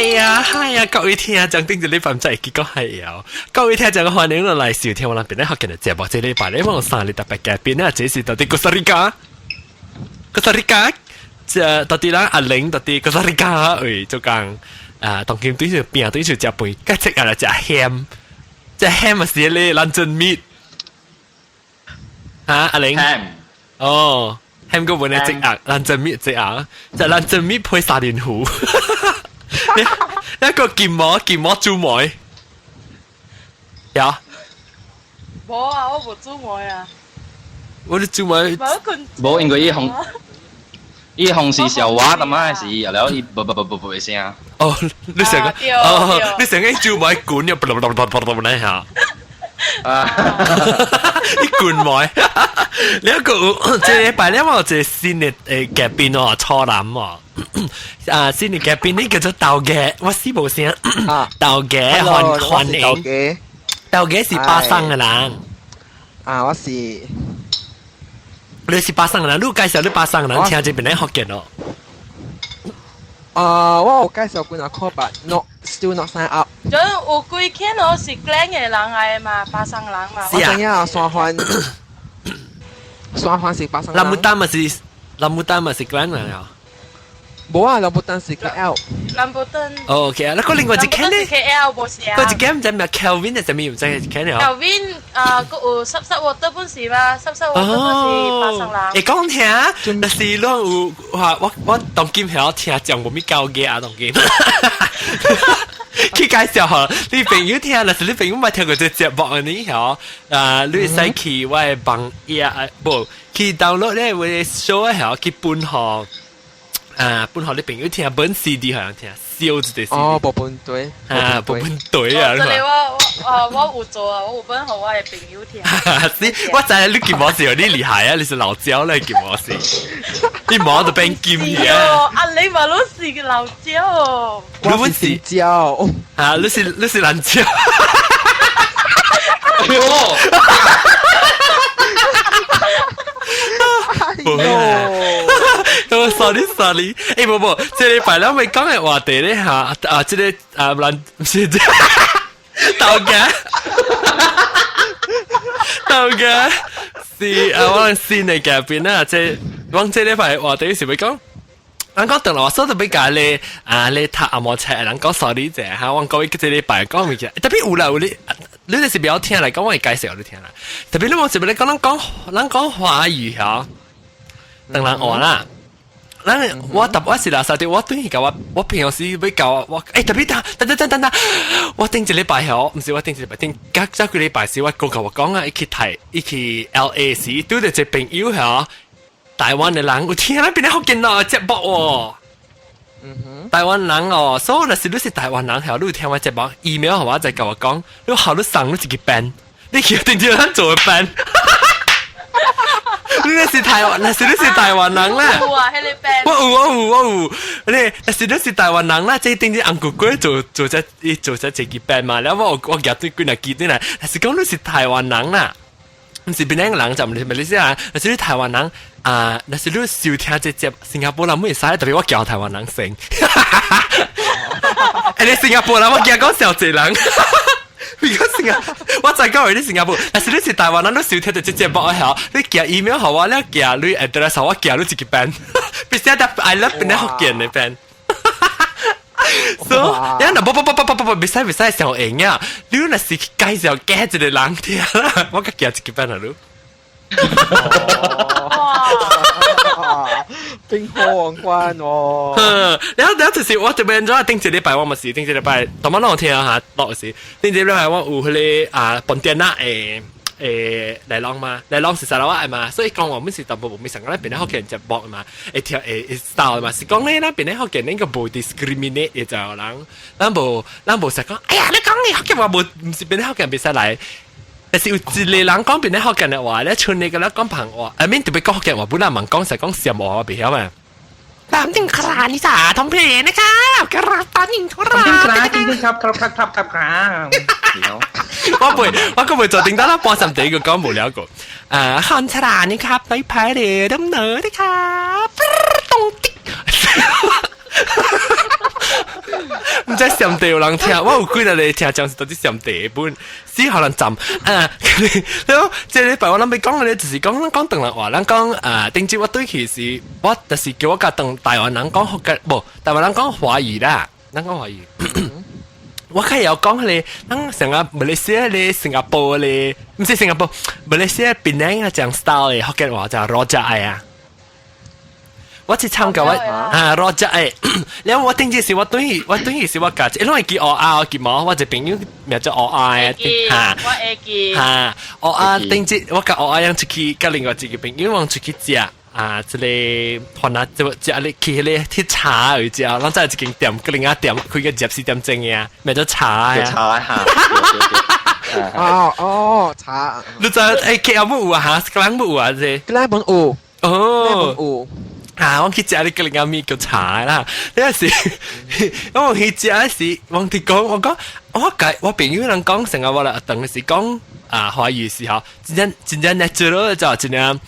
係啊，係啊，各位聽眾頂一禮拜毋知會記講係啊，各位聽眾歡迎來收聽我咱邊咧福建的節目。這禮拜咧我有三個特別嘉賓啊，這是到底哥斯達黎加，哥斯達黎加，這到底咱阿玲到底哥斯達黎加位做工啊，當今對住邊對住食飯，佮這個來食 ham，食 ham 嘛是咧 luncheon meat，哈阿玲，哦，ham 個本來食啊，luncheon meat 食啊，食 luncheon meat 配沙甸魚。一個劍魔劍魔煮糜，有？無啊，我無煮糜啊。我哋煮糜。無，因為伊紅，伊紅是小話，但係是了伊啵啵啵啵啵聲。哦，你成個哦，你成個煮糜滾又啵啵啵啵啵啵下。啊！你滾糜，你一個這禮拜咧，我有一個新的嘉賓哦，初男哦。啊，新的嘉賓你叫做豆嘅，我死無聲。豆嘅歡歡迎。豆嘅是巴生的人。啊，我是。你是巴生的人，你介紹你巴生的人聽這邊咧福建哦。啊，我有介紹過那個，but still not sign up。就有幾間哦是 Klang 的人來的嘛，巴生人嘛。我知影山環，山環是巴生人。林木丹嘛是林木丹嘛是 Klang 人啊。無啊，林木丹是 KL。林木丹。哦，OK 啊，那個另外一間呢？ KL 無是啊。嗰一間毋知咩 Kelvin 定啥物，毋知一間哦。 Kelvin 啊，閣有濕濕沃德本是嘛？濕濕沃德本是巴生人。會講聽，但是攏有話我我當今曉聽講無咪交嘅啊，當今。去介紹下，你朋友聽，若是你朋友冇聽過這節目啊，你曉啊？你會使去我的網頁啊，無去 download 咧，我的 show 曉去分予啊，分予你朋友聽，本 CD 好像聽，燒一個 CD。哦，無分對。啊，無分對啊！這裡我我我有做啊，我有分予我的朋友聽。是，我知你金毛是你厲害啊！你是老焦咧，金毛是，你摸就變金去啊！啊，你嘛攏是老焦哦。我是椒。啊，你是辣椒。哎呦！無啦，我 sorry sorry，欸無無，這禮拜咱會講的話題咧嚇，啊，這個啊，咱毋是豆家，豆家是啊，我新的嘉賓啊，這阮這禮拜話題是欲講。咱講轉來，我說特別教你啊，你讀紅毛冊，人講 sorry 者哈，我講這禮拜講物件，特別有啦有你，你就是不要聽來講，我會介紹你聽啦。特別你冇是不你講咱講咱講華語嚇，當人話啦。咱我特我是垃圾的，我等於教我我平常時欲教我，欸特別等等等等等，我頂一禮拜吼，毋是我頂一禮拜，頂隔早幾禮拜時，我哥共我講啊，伊去台伊去 LA 時，拄著一個朋友吼。台灣的人有聽咱邊咧福建話節目哦。台灣人哦，所以若是你是台灣人，係你有聽我節目，email 予我再共我講，你好你送你一個 band，你去定住咱做個 band。你若是台灣，若是你是台灣人啦。有啊，彼個 band。我有我有我有，你若是你是台灣人啦，這頂住紅骨骨做做隻做隻一個 band 嘛，然後我我舉對幾若記得來，若是講你是台灣人啦。毋是檳城人就毋是馬來西亞，若是你台灣人啊，若是你收聽這節新加坡人會使，特別我叫台灣人先。欸，你新加坡人我驚講小濟人，你講新加，我再講你新加坡，若是你是台灣人，你收聽這節目吼，你寄 email 予我，你寄你 address 我寄你一個 band，別寫得 I love 檳城福建的 band。So，你若不不不不不不不，袂使袂使上用啊！你若是去介紹加一個人聽啦，我較寄一個 band 啊你。哇！冰火王關哦。然後然後就是我這邊怎頂一禮拜我嘛是頂一禮拜，當晚攏有聽哈，落時頂一禮拜我有彼個啊本店仔的來浪嘛，來浪是砂拉越的嘛，所以講我們是淡薄無咪上個咱檳城福建節目嘛，會聽會會 style 嘛，是講咧咱檳城福建應該無 discriminate 的就人，咱無咱無實講，哎呀你講你福建話無，毋是檳城福建袂使來。但是有一個人講檳城福建的話咧，像你個咧講旁話，I mean 特別講福建話，本來嘛講實講暹話我袂曉嘛。ตามติงครานี่สาทำเพลงนะครับกระตันยิงทุรา ครับครับครับครับครับครับครับ 我袂，我個袂做頂單啦，半心地個講無了個。啊，漢ชรานี่ครับไปแพ้เดี๋ยวดำเนินนะครับ咚的。毋真上帝有人聽，我有幾個聽講是到底上帝本，死予人浸啊！然後這禮拜我諗欲講嘅咧，就是講咱講唐人話，咱講啊，頂次我對去是，我就是叫我共台灣人講福建，無台灣人講華語啦，咱講華語。我較會曉講彼個，咱成個馬來西亞咧、新加坡咧，毋是新加坡，馬來西亞檳城啊，講 style 的福建話就 rojak 啊。我去參加我啊 rojak 的，然後我頂次是我對我對是我共，因為記烏鴉記無，我一朋友名做烏鴉的，哈，我會記，哈，烏鴉頂次我共烏鴉樣出去，佮另外一個朋友往出去食。啊，這個番仔就食咧去彼個鐵茶去食，咱再一間店，佮另外店開個24點鐘的啊，名做茶啊。茶哈。哦哦，茶。你知欸，KL 無有啊？哈，吉蘭無有啊？這。吉蘭本有。哦。有。啊，我去食你個另外物叫茶啦。那時，我去食時，我佇講，我講，我共我朋友人講，成日我來當時講啊華語時候，真正真正 natural 就真正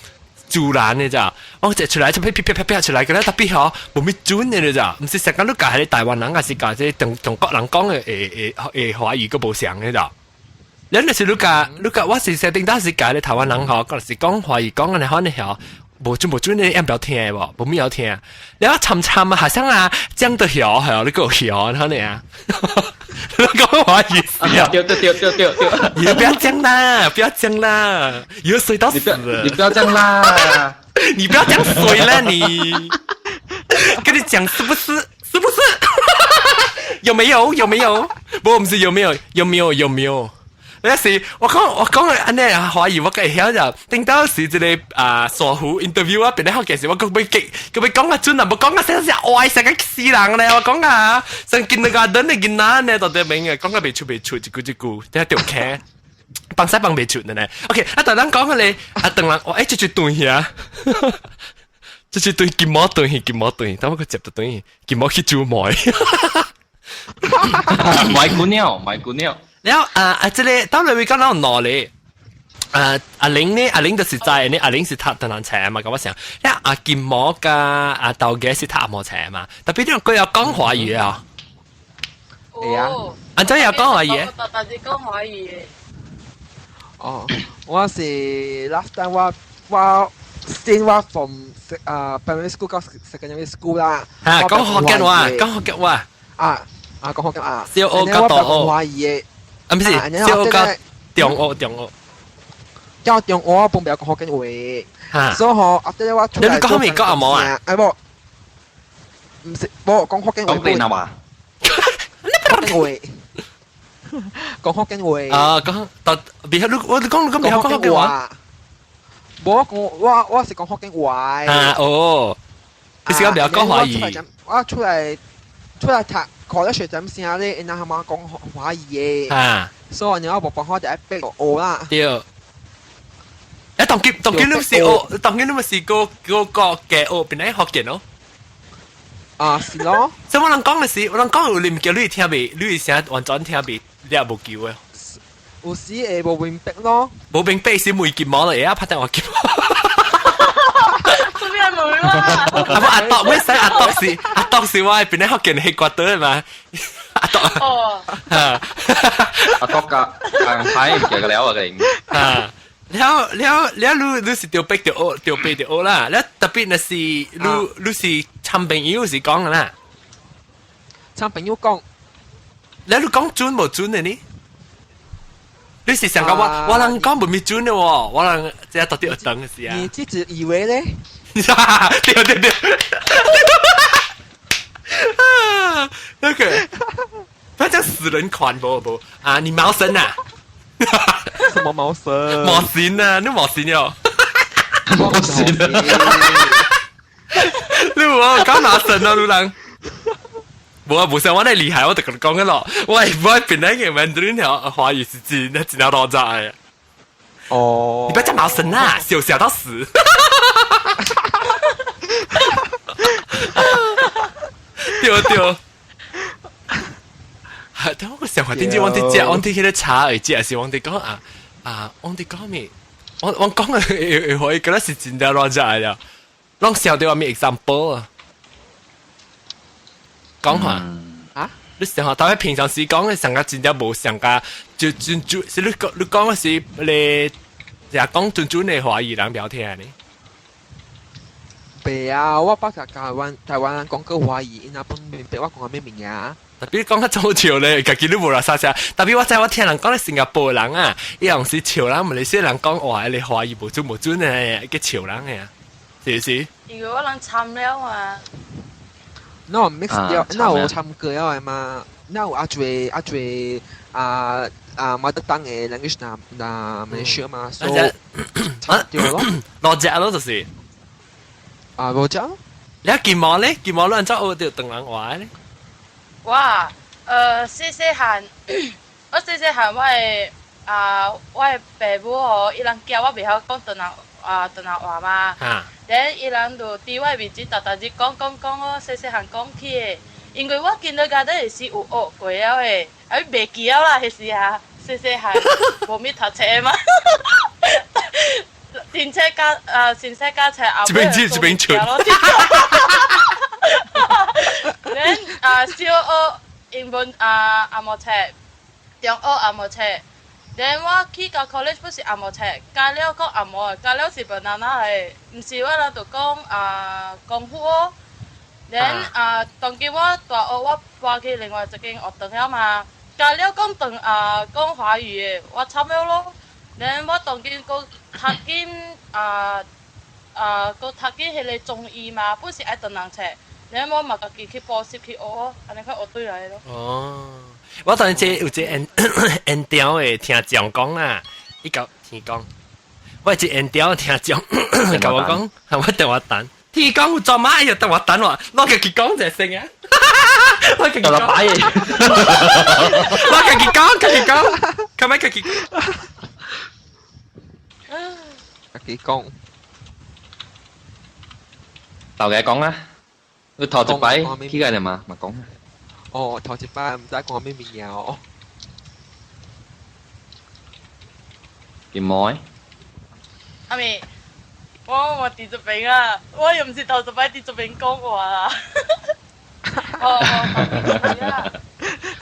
自然的咋，我食出來就啪啪啪啪啪出來，個咧特別好，無咩準的咋，毋是成日你共彼個台灣人，還是共這中中國人講的會會會華語閣無相的咋。你若是你共你共，我是設定當時共彼個台灣人吼，閣是講華語講按呢款的吼，無準無準的，也毋曉聽的無，無咩曉聽。你話參參啊，好像啊，講得曉係，你閣曉，按呢啊？你講華語是啊？對對對對對對，你不要講啦，不要講啦，有水到死。你不要這樣啦，你不要講水啦，你，跟你講是不是？是不是？有沒有？有沒有？不，毋是有沒有？有沒有？有沒有？那時我講我講按呢華語我會曉就，頂到時這個啊傻虎 interview 啊，變咧好件事，我閣欲記，閣欲講較準啊，無講較聲是愛成個死人咧，我講啊，像 kindergarten 的囡仔呢，到底明嘅，講較袂出袂出，一句一句，聽著聽，放屎放袂出的呢。OK，啊，但咱講個咧，啊，當人我欸，這就斷去啊，這就對金毛斷去，金毛斷，等我閣接著斷去，金毛去煮糜。買姑娘，買姑娘。然後啊啊，這個當然會講到哪裡？啊阿玲呢？阿玲就是知呢，阿玲是讀唐人冊嘛，共我想，呀阿金毛佮阿豆嘅是讀紅毛冊嘛，特別你佢有講華語啊？會啊，按怎有講華語？但是講華語。哦，我是 last time 我我先我 from 啊 primary school 到 secondary school 啦。嚇，講福建話，講福建話。啊啊，講福建話。小學佮大學。華語的。啊，毋是，小學佮中學，中學。教中學我本袂曉講福建話，所以吼，after 我出來。你講咩講紅毛啊？哎無，毋是，無講福建話。講對嘛？福建話，講福建話。啊，講，但別曉你我講你講袂曉講福建話。無我講我我是講福建話。啊哦，你是講袂曉講華語？我出來出來讀 college 陣時咧，𪜶阿媽講華語的。啊。所以我無辦法就愛逼學啦。對。欸，當今當今你是學，當今你咪是個個個嘅學邊個福建咯？啊，是咯。所以我人講的是，我人講有你毋叫你聽袂，你聲完全聽袂，你也無救的。有時會無明白咯。無明白是問金毛咯，會曉拍電話金毛。做咩問啦？啊無阿篤，咩使阿篤是阿篤是我邊個福建係刮倒嘛？阿篤。哦。阿篤甲硬派唔記得了啊！佢。啊。了了了，你你是著逼著學，著逼著學啦。了特別若是你你是參朋友是講的啦，參朋友講，了你講準無準的呢？你是想講我我人講無咪準的喎，我人這到底有等的是啊？你自己以為咧？對對對，啊，那個，不要講死人款無無啊！你毛神啊？什麼毛神？毛線啊！你毛線喲？毛線啊！你無講哪神啊？你人？無啊，無想我咧厲害，我就共你講緊咯。我我本來嘅 Mandarin 條華語是真真真老雜的。哦。你不要講毛神啊！笑笑到死。對對。但我個想法，點知我佇食，我佇彼個茶會食，是我佇講啊啊，我佇講咩？我我講的會會覺得是真正亂食的，攏想著啥物 example 啊？講下啊？你上學，但係平常時講嘅上個真正無上個，就真主是你講你講嘅是你就講準準的華語人聊天呢？袂啊，我捌共台灣人講過華語，𪜶若本明白我講啥物物件。特別講較做笑咧，家己都無啦啥啥。特別我知我聽人講咧，新加坡人啊，伊用是笑人，馬來西亞人講話，你華語無準無準嘅，叫笑人嘅，是唔是？因為我人參了嘛。那有 mix 掉，那有參過了的嘛？那有阿濟阿濟啊啊 mother tongue 的 language 那那馬來西亞嘛，所以參掉咯。羅只咯就是。啊，羅只。你金毛咧？金毛你怎學著唐人話咧？我細細漢，我細細漢我的啊，我的爸母吼，伊人驚我袂曉講唐人啊唐人話嘛。then 伊人就佇我面前逐逐日講講講，我細細漢講起的。因為我 kindergarten 時有學過了的，啊袂記了啦，彼時啊，細細漢無物讀冊嘛。電車加啊，先生加冊後一邊接一邊出。 then 啊，小學英文啊紅毛冊，中學紅毛冊。then 我去到 college 不是紅毛冊，加了講紅毛的，加了是 banana 的，毋是我人就講啊功夫哦。then 啊，當今我大學我搬去另外一間學堂了嘛，加了講唐啊講華語的，我慘了咯。then 我當今閣讀緊啊啊，閣讀緊彼個中醫嘛，本是愛唐人冊。然後我嘛家己去補習去學，按呢款學對來咯。哦，我當時有一個緣緣調的聽眾講啦，伊甲天講，我一緣調聽眾共我講，我電話等。天講有做乜又電話等我，我家己講就先啊。我家己講，我家己講，家己講，今日家己。家己講。頭家講啦。你頭一擺起來嘛，嘛講。哦，頭一擺毋知講啥物物件哦。金毛。阿咪，我我佇這邊啊，我又毋是頭一擺佇這邊講話啦。哦哦，頭家啦，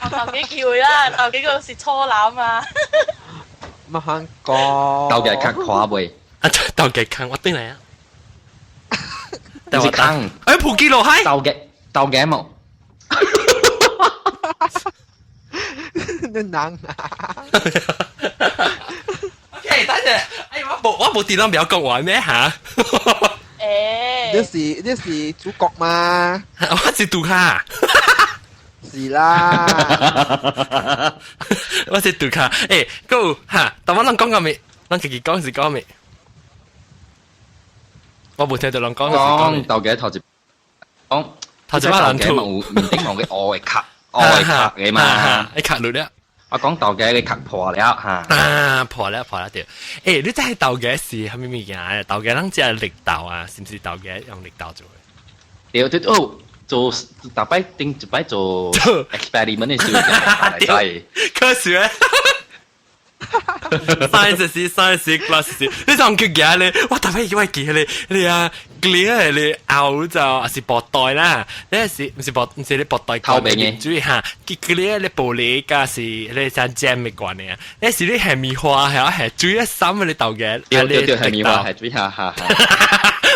我頭家機會啦，頭家個是初男啊。乜肯講？頭家較看袂？啊，頭家看我轉來啊。唔是坑，哎，普吉羅海，豆嘅豆嘅冇。你難啊！OK，等陣，哎，我無電腦不要講話咩嚇？誒，你是主角嘛？我是杜卡。是啦，我是杜卡。誒，go 嚇，但我攏講過未？咱自己講是講未？我無聽到人講。講豆嘅頭一講頭一擺人吐，面頂望嘅烏的殼，烏的殼嘅嘛，你殼落了。我講豆嘅你殼破了嚇。啊，破了破了對。欸，你知豆嘅是啥物物件？豆嘅咱食綠豆啊，是毋是豆嘅用綠豆做的？對對哦，做逐擺頂一擺做 experiment 的時候，對，科學。Science 是 science class 是，你仲記得咧？我特別以為記咧，你啊 clear 你拗就還是薄袋啦？你是毋是薄？毋是你薄袋透明嘅，注意哈，佢 clear 你玻璃加是你像 jam 嘅關係啊？你是你係棉花係係注意衫你豆嘅，對對對，係棉花係注意下下。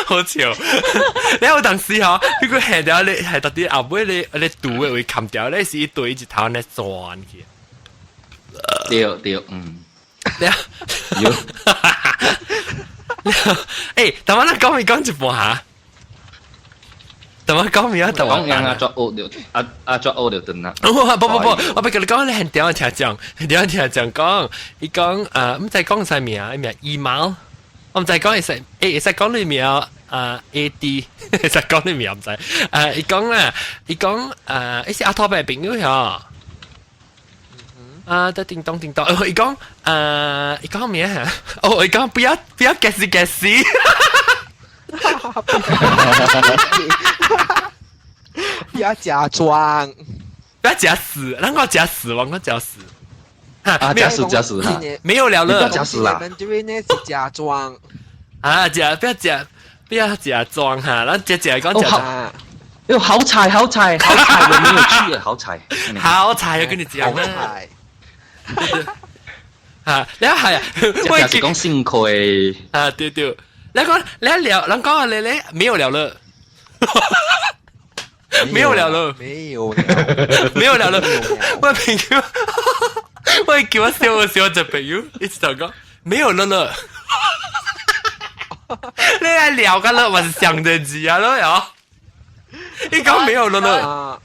好笑！你有當時嗬，如果係掉你係特啲後尾你你堵嘅會冚掉，你是一堆一頭咧轉去。對對，嗯。對啊，有。欸，等我咱講未講一半嚇？等我講未啊？等我講阿作學就阿阿作學就頓啦。不不不，我欲共你講，你很屌聽講，很屌聽講講，伊講啊，毋知講啥名，伊名羽毛，我毋知講會使，欸，會使講你名啊 A D，會使講你名毋知，啊，伊講啦，伊講啊，伊是阿托伯朋友嗬。啊，得叮咚叮咚，哦，伊講，伊講咩啊？哦，伊講不要不要 guess guess，不要假裝，不要假死，咱講假死，我講假死，啊，假死假死哈，沒有了了，不要假死啦，這邊呢是假裝，啊，假不要假不要假裝哈，咱直接講假裝。喲，好彩好彩好彩，我沒有去啊，好彩。好彩，我跟你講好彩。啊，你係啊，我是講辛苦的。啊，對對，你講你聊，人講你你沒有聊了，沒有聊了，沒有，沒有聊了。我朋友，我叫我笑我笑就朋友，一直就講沒有了了。你係聊緊了，還是想着字啊？咯又，你講沒有了了，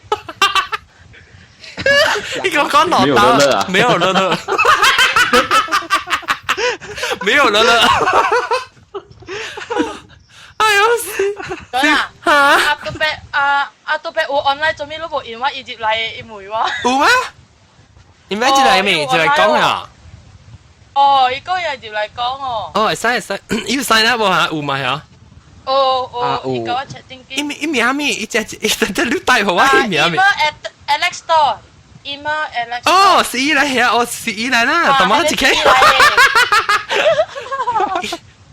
你講講老大，沒有了了，沒有了了。哎呦死！對啦，阿都伯阿阿都伯有 online 做咩都無用我伊入來伊問我。有咩？你咩入來咩？入來講啊？哦，伊個人入來講哦。哦，會使會使，有 sign up 無嚇？有嘛嚇？哦哦，伊叫我 check 定伊伊名咩？伊只伊只只你帶予我伊名咩？Alex 多，伊媽 Alex。哦，是伊來遐，哦是伊來啦，同我一起。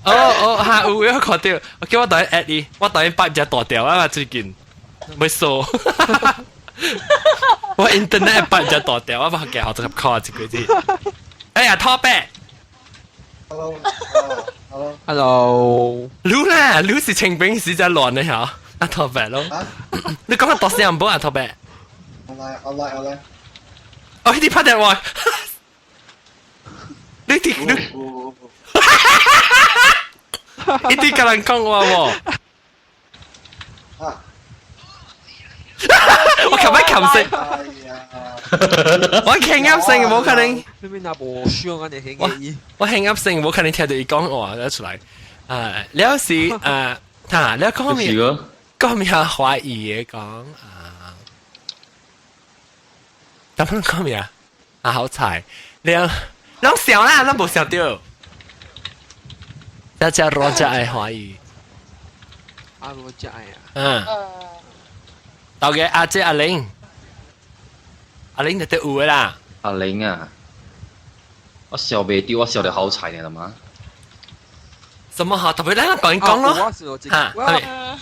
哦哦，嚇有我看到，我叫我等下 add 伊，我等下擺只大條啊嘛，最近沒數。我 internet 擺只大條，我把佢學十塊一個字。哎呀，托伯。 Hello，hello，hello。你啦，你是清兵時在亂的嚇，阿托伯咯。你講個大聲唔好阿托伯。我來，我來，我來。哦，你拍電話。你啲你。一啲跟人講話喎。啊！我琴日琴食。我傾噏聲冇可能。你邊那無傷啊？你興嘅我興噏聲冇可能聽到伊講話出來。啊，了是啊，哈，了講咩？講咩華語嘅講啊？咱們講咩啊？啊，好彩，了，攏笑啦，攏無笑到。大家羅家愛華語。啊，羅家愛啊。嗯。到嘅阿姐阿玲，阿玲就得有的啦。阿玲啊，我笑袂到，我笑得好彩，你知嘛？什麼好？特別咱講講咯。我想到一，我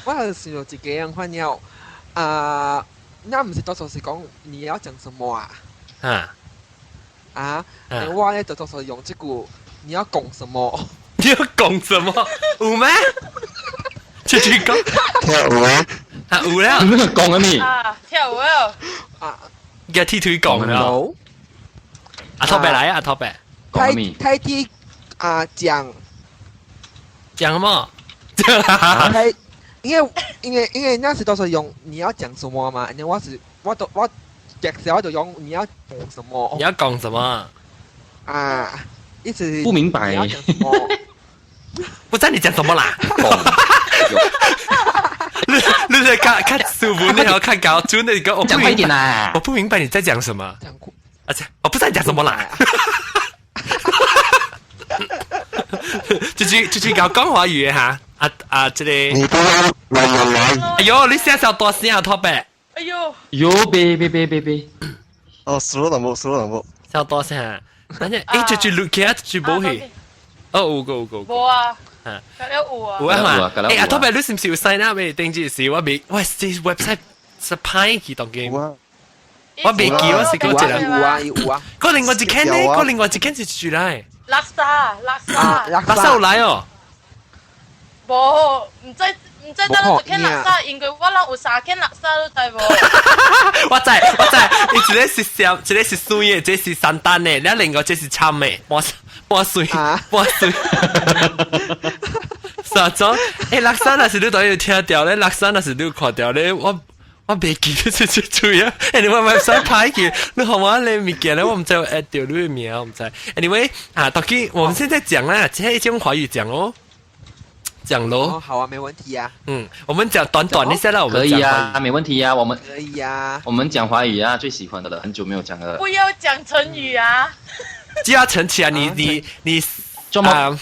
我想到一個人反了啊，那毋是多數是講你要講什麼啊？啊啊！我咧就多數用這句你要講什麼？你要講什麼？有咩？出去講。跳舞啊！啊有了。講緊咩？啊，跳舞啊！啊，嘅鐵腿講了。阿托伯來啊，阿托伯。講咩？太鐵啊講。講什麼？太，因為那時都是用你要講什麼嘛，因為我是我都我極時我就用你要講什麼。你要講什麼？啊，一直不明白。你要講什麼？不知你講什麼啦？你你在看看書本，你要看高準的，你講我不明白，我不明白你在講什麼。而且我不知道你講什麼啦。就是講講華語哈，啊啊，這個。你都來來來。哎呦，你聲小大聲啊，托伯。哎呦。喲，別別別別別。哦，輸了冇，輸了冇。小大聲，等陣，哎，就錄起來，就冇去。哦，有個有個。冇啊。隔了有啊。有啊嘛。哎，阿托伯，你是唔是有 sign up 嘅？定住是我未，喂，這 website 是歹去當機。我未記，我是講一個。有啊有啊。嗰另外一間呢？嗰另外一間是住來。垃圾，垃圾，垃圾有來哦。無，毋知毋知得一間垃圾，因為我人有三間垃圾，你知無？我知我知，伊一個是鹹，一個是酸的，一個是山丹的，了另外一個是摻的，半半碎半碎。啥種？欸，垃圾若是你都有聽到咧，垃圾若是你有看到咧，我袂記得這這嘴啊！欸，你我 website 歹去，你好我咧物件咧，我毋知有 add 到你的名，我毋知。Anyway 啊，大家我們現在講啦，現在用華語講哦，講咯。哦，好啊，沒問題啊。嗯，我們講短短一下啦，我們可以啊，沒問題啊，我們可以啊，我們講華語啊，最喜歡的了，很久沒有講了。不要講成語啊！就要成語啊！你你你，做麼？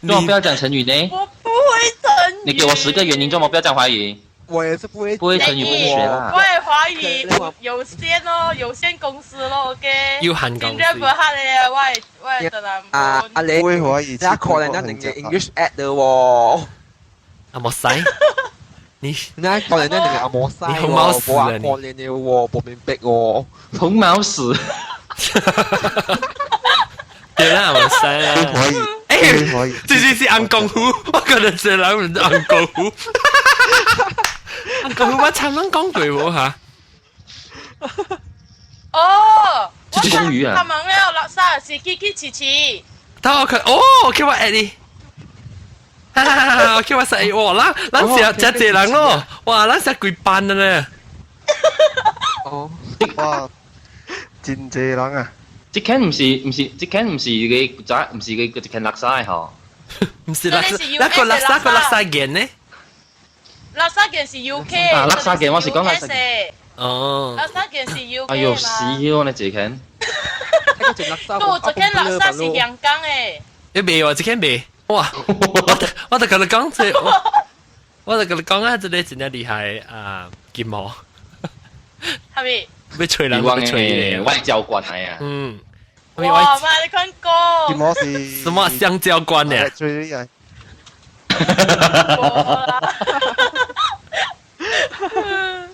做麼不要講成語呢？我不會成語。你給我10個原因，做麼不要講華語？我也是不會，不會成語不學啦。我係華語有限咯，有限公司咯，OK。有限公司。真正不哈咧，我係我係真係。啊啊你，不會華語，你可能一定嘅 English ad 的喎。啊冇使，你你講人咧，你阿摩西，你紅毛屎啊！你講你你我不明白哦，紅毛屎。對啦，我西啦。可以，欸，可以。這是紅功夫，我覺得這人唔是紅功夫。紅功夫我差人講過無嚇？哦，這是公魚啊！他問了，垃圾是去去遲遲。等我看，哦，叫我愛你。哈哈哈！叫我食哇，咱咱食食濟人咯，哇，咱食幾班了呢？哦，哇，真濟人啊！這間唔是唔是，這間唔是個仔，唔是個這間垃圾吼。唔是垃圾，那個垃圾個垃圾件呢？垃圾件是 UK。啊，垃圾件我是講垃圾件。哦。垃圾件是 UK 哎呦，死咯！你這間。不，這間垃圾是香港的。你未喎？這間未。哇！我就跟你講這，我就跟你講啊，這個真正厲害啊，金毛。係咪？要吹人，要吹外交官嚟啊！嗯。哇！媽，你看過？金毛是什麼香蕉官呢？最厲害。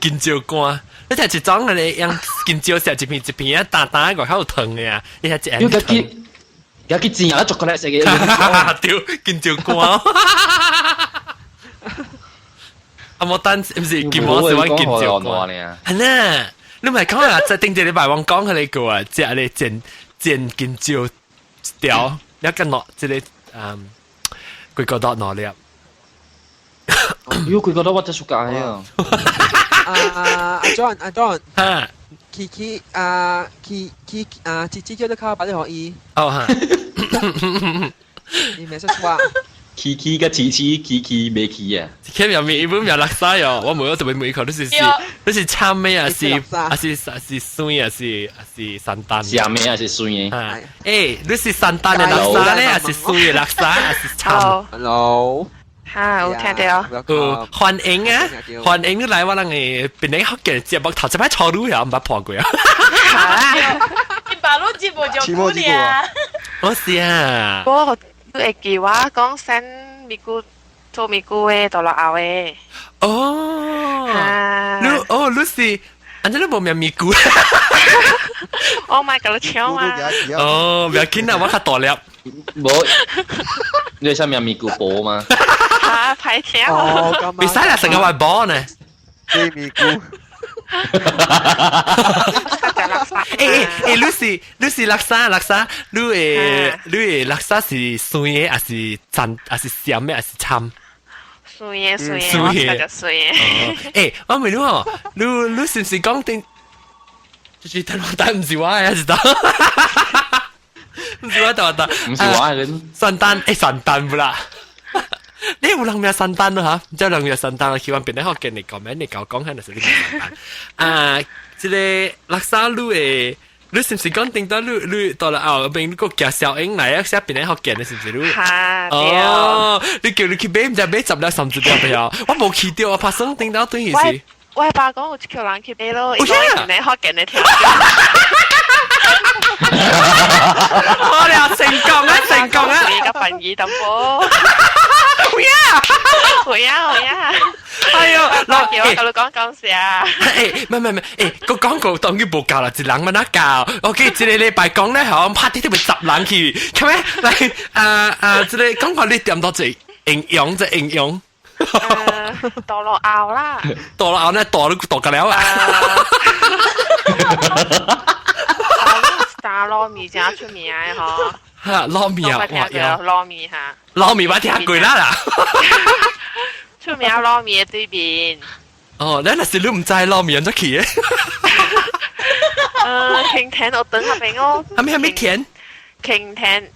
金蕉官，你睇一種嘅咧，用金蕉食一片一片啊，大大個口糖嘅啊，你睇一按。有幾自由，逐個嚟食嘅。對，金蕉官。阿莫單唔是金毛是玩金蕉官。係呢，你唔係講啊？在頂一禮拜我講佢哋個啊，食咧煎煎金蕉條，一個落這個嗯，規個都攞了。喲，佢覺得我真係熟啊！啊阿 John 阿 John，嚇，Kiki 啊 Kiki 啊，姐姐叫你靠把你可以。哦嚇，你咩識話？Kiki 嘅次次 Kiki 未去啊？佢入面一本有垃圾喲，我每個特別每口都是都是參咩啊？是啊是啊是酸啊是啊是山丹。是咩啊是酸嘅？誒，你是山丹嘅垃圾咧，還是酸嘅垃圾，還是參？Hello。哈，有聽到。哦，歡迎啊，歡迎你來我人嘅邊個福建節目頭一擺錯女啊，毋捌破過啊。你把路節目就久了。我是啊。我會記我講先咪咕做咪咕的，到落後的。哦。你哦，你是，安怎你無名咪咕？我咪甲你搶啊！哦，不要緊啦，我較大粒。無，你係啥物咪咕婆嗎？嚇，歹聽哦！袂使啦，成個話波呢。雞咪咕。欸欸，你是你是垃圾垃圾，你的你的垃圾是酸的，還是鹹，還是鹹的，還是摻？酸的酸的，我食就酸的。欸，我問你哦，你你是唔是講定？就是等我等唔是我的，知道？唔是我等我等，唔是我嘅。山丹欸，山丹不啦？你有人名山丹咯嚇？唔知人名山丹，希望別人學見你講咩？你講講下就是你山丹。啊，這個垃圾你的，你是唔是講頂到你你到了後邊你個寄小英來啊？寫別人學見的是唔是你？嚇！哦，你叫你去買，唔知買十粒三十粒沒有？我無去到，我拍算頂到對是。我爸講有一群人去買咯，伊講別人學見的聽。我了成功啊！成功啊！你個笨耳淡薄。會啊！會啊會啊！哎呦，嗱，叫我同你講講事啊！欸，唔係唔係，欸，個廣告當然無夠啦，一人乜哪夠？OK，這個禮拜講咧，吼，拍啲都會十人去，係咪？來，啊啊，這個講話你點到這營養，這營養。墮落拗啦！墮落拗呢？墮都墮個了啊！打撈麵真出名的吼！哈，撈麵啊！哇，撈麵哈！撈麵我聽過啦啦。出名撈麵的對面。哦，你若是你唔知撈麵怎去的？擎天我等下邊哦。係咪係咪田？擎天。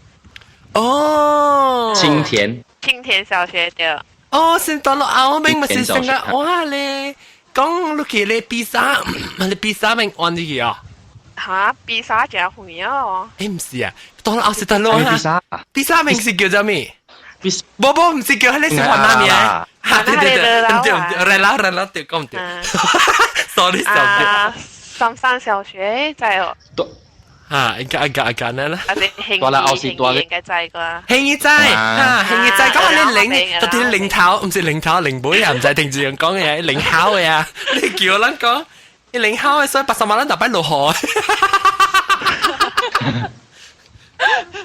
哦。青田。青田小學對。哦，先到落後面咪是成個哇咧，講落去咧比薩，你比薩咪按入去啊？嚇，比薩真遠哦。欸，唔是啊，到落後是到落啊。比薩。比薩名是叫做咩？無無唔是叫彼個是雲南名。嚇，對對對，唔對唔對，來啦來啦，對講唔對。Sorry，sorry。啊，三山小學在哦。嚇，應該應該應該啦。啊，你大啦後是大應該知啩？興義仔嚇，興義仔講你領，到底領頭唔是領頭領尾啊？唔知聽住人講嘅，領口嘅啊！你叫我諗講，你領口嘅，所以80萬咱特別落海。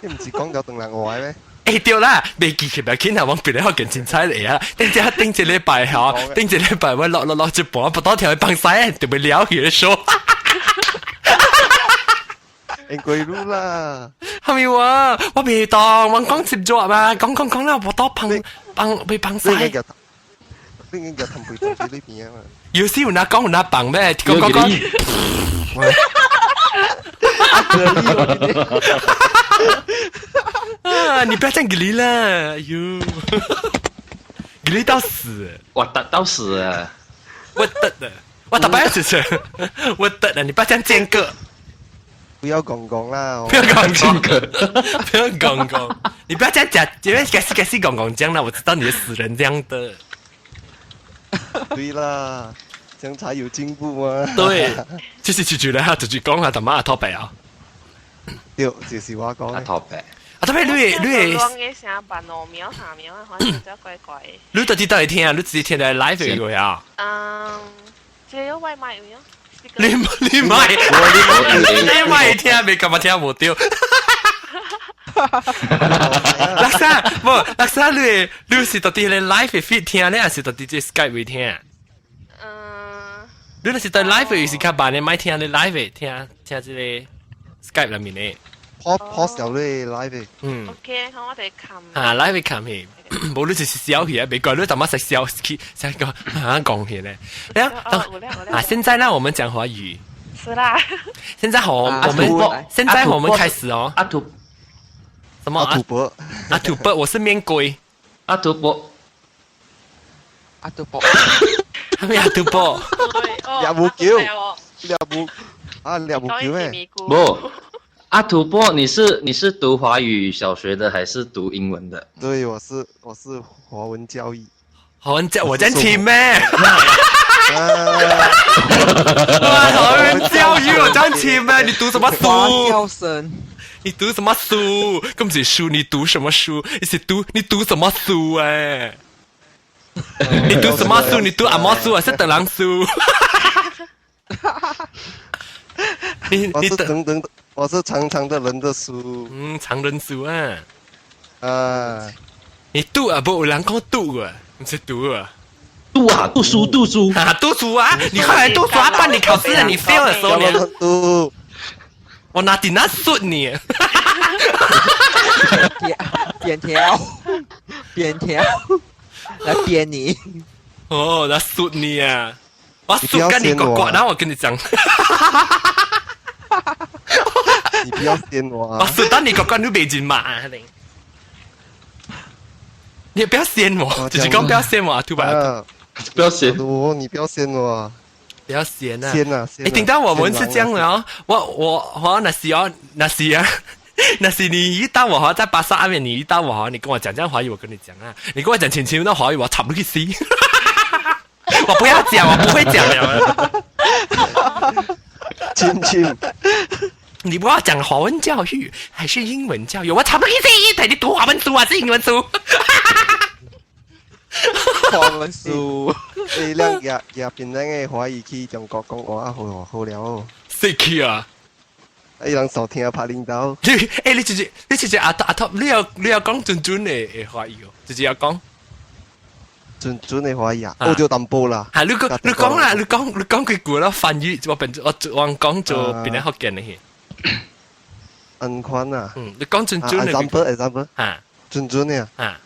你唔是講咗鄧人話咩？欸對啦，未記起咪見下往別個學件凊彩嚟啊！頂只頂一禮拜嚇，頂一禮拜我落落落一半，不多條幫晒，就會了去說。應該รู้啦。係咪話？我未當，我講接咗嘛，講講講啦，我多碰幫被幫晒。你應該氹背喺呢邊啊嘛。有時有哪講有哪幫咩？講講講。啊！你不要這樣給力啦！哎呦，給力到死！我得到死啊！我得的，我打敗主持人，我得了，你不要這樣間隔。不要講講啦！不要講講，不要講講，你不要這樣講，因為該死該死講講這樣啦，我知道你是死人這樣的。對啦，這樣才有進步嘛。對，就是拒絕咧，就是講下他媽阿托白啊。對，就是我講。阿托白。阿托白，你你講嘅聲扮2秒3秒啊，反正真怪怪。你到底到底聽啊？你自己聽來 live 嘅呀？嗯，這有外賣有。你買你買聽未？幹嘛聽無對？垃圾，無垃圾，你你是到底咧 live feed 聽咧，還是到底這 Skype 會聽？嗯。你若是對 live 是較慢的，莫聽你 live 聽聽這個 Skype 內面的。 Pause 掉你 live。嗯。 OK，好，我哋冚。啊，live 冚去，無你就是笑去啊，別怪你他媽食笑去，成個啊講起咧。啊，現在呢，我們講華語。是啦。現在好，我們現在我們開始哦。阿土。什麼？阿土伯。阿土伯，我是面龜。阿土伯。阿土伯。係咪阿土伯？你有冇叫？你有冇？啊，你有冇叫咩？不。阿土伯，你是讀華語小學的還是讀英文的？對，我是華文教育。華文教我真聽咩？華文教育我真聽咩？你讀什麼書？你讀什麼書？咁是書？你讀什麼書？你是讀你讀什麼書？誒？你讀什麼書？你讀阿摩書還是德蘭書？你我是等等。我是長長的人的書，嗯，長人書啊，啊，你讀啊，不有人講讀啊，唔是讀啊，讀啊，讀書讀書啊，讀書啊，你快來讀書啊，幫你考試啊，你 fail 的時候你，讀，我拿電腦摔你，扁條，扁條，來扁你，哦，來摔你啊，我摔跟你個個，然後我跟你講。你不要先我啊！我說當你哥哥你別進嘛，你不要先我，就是講不要先我，吐白。不要先我，你不要先我，不要先啊！先啊！你聽到我們是這樣的哦，我那時哦，那時啊，那時你一到我在巴剎外面，你一到我，你跟我講這樣華語，我跟你講啊，你跟我講淺淺的華語，我差不多去死。我不要講，我不會講了。親親。你不要講華文教育還是英文教育？我差不多意思，睇你讀華文書還是英文書？華文書。你兩日日邊兩個華語去中國講話好好了。識去啊！伊人數聽拍領導。你欸，你直接你直接阿阿托，你要講準準的華語哦，直接要講。準準的華語啊，我就淡薄啦。嚇！你講你講啦，你講幾句啦，翻譯我變我我講做邊個福建的去。安寬啊，嗯，你講準準的。 example example，啊，準準的啊，